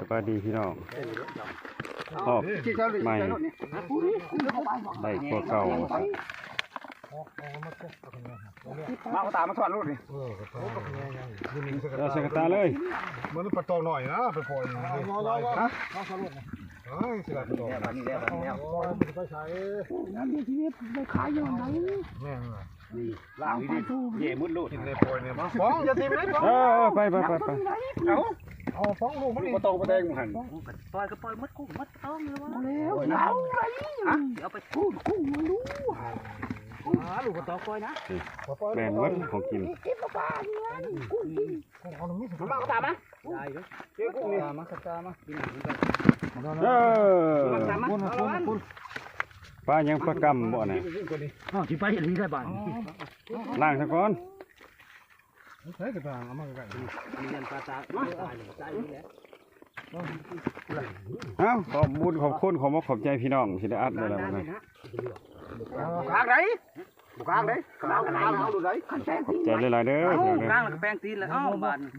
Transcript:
ສະບາຍດີພີ່ນ້ອງ ຮອບໃໝ່ ໄດ້ກວ່າເກົ່າ. ມາເອົາຕາມາສອດໂລດນີ້ ເອີ ເອົາໃສ່ກະຕາເລີຍ. ມັນປາຕອງໜ້ອຍນະ ໄປປ່ອຍ. ຮະ? ເອີຍ ຊິໄດ້ປາຕອງ. ນີ້ແຫຼະ ບັດນີ້ແຫຼະ ບັດນີ້ແຫຼະ. ໂອ້ຍ ໄປໃສ? ໂອ້ຍ ງາມເດ ຊີວິດໄດ້ຂາຍຢູ່ຫັ້ນໃດ. ແມ່ນລະ. ນີ້ ລ້າງດີໆ ແຍ່ໝົດໂລດ ກິນໄດ້ປ່ອຍນີ້. ຟອງ ຢ່າຖິ້ມເດ້ ຟອງ. ເອີ ເອີ ໄປ ໄປ ໄປ ໄປ. ເອົາ ເອົາ ຟອງລູກມັນນີ້ ປາຕອງປາແດງມັນຫັ້ນ. ປ່ອຍກໍປ່ອຍໝົດ ກຸ້ງໝົດຕອງເລີຍວ່າ. ເອົາແລ້ວ ເອົາໄປ ກຸ້ງ ກຸ້ງມັນດູ. ອ່າ ລູກປາຕອງປ່ອຍນະ ນີ້ ແບ່ງໝົດຂອງກິນ. ເກັບມາປານີ້ ກຸ້ງກິນ. ເອົາມາ ເອົາຕາມມາ. ໄດ້ເດີ ເກັບກຸ້ງນີ້ ມາ ມາ ມາ ມາ. ເອີ ມາຕາມມາ ພຸ້ນ ພຸ້ນ ພຸ້ນ. ປາຫຍັງ ປາກຳບໍ່ນະ? ອ້າວ ຊິໄປເຮັດທີ່ໃດບາດນີ້? ລ້າງຊະກ່ອນ. ໃສ່ກະຖາງເອົາມາໃກ້ໆ ນີ້ແມ່ນປາຕາ ຕາຍ ຕາຍຢູ່ແລ້ວ. ເອົ້າ ຂອບບຸນຂອບຄຸນ ຂອບອົກຂອບໃຈພີ່ນ້ອງ ທີ່ໄດ້ອັດໄດ້ແລ້ວນະ. ບໍ່ກາງໃດ ບໍ່ກາງໃດ ເອົາ ເອົາ ເອົາໂລດໃດ. ຂອບໃຈຫຼາຍໆເດີ ເອົາ ກາງແລ້ວກໍແປງຕີນແລ້ວ. ເອົ້າ ບາດນີ້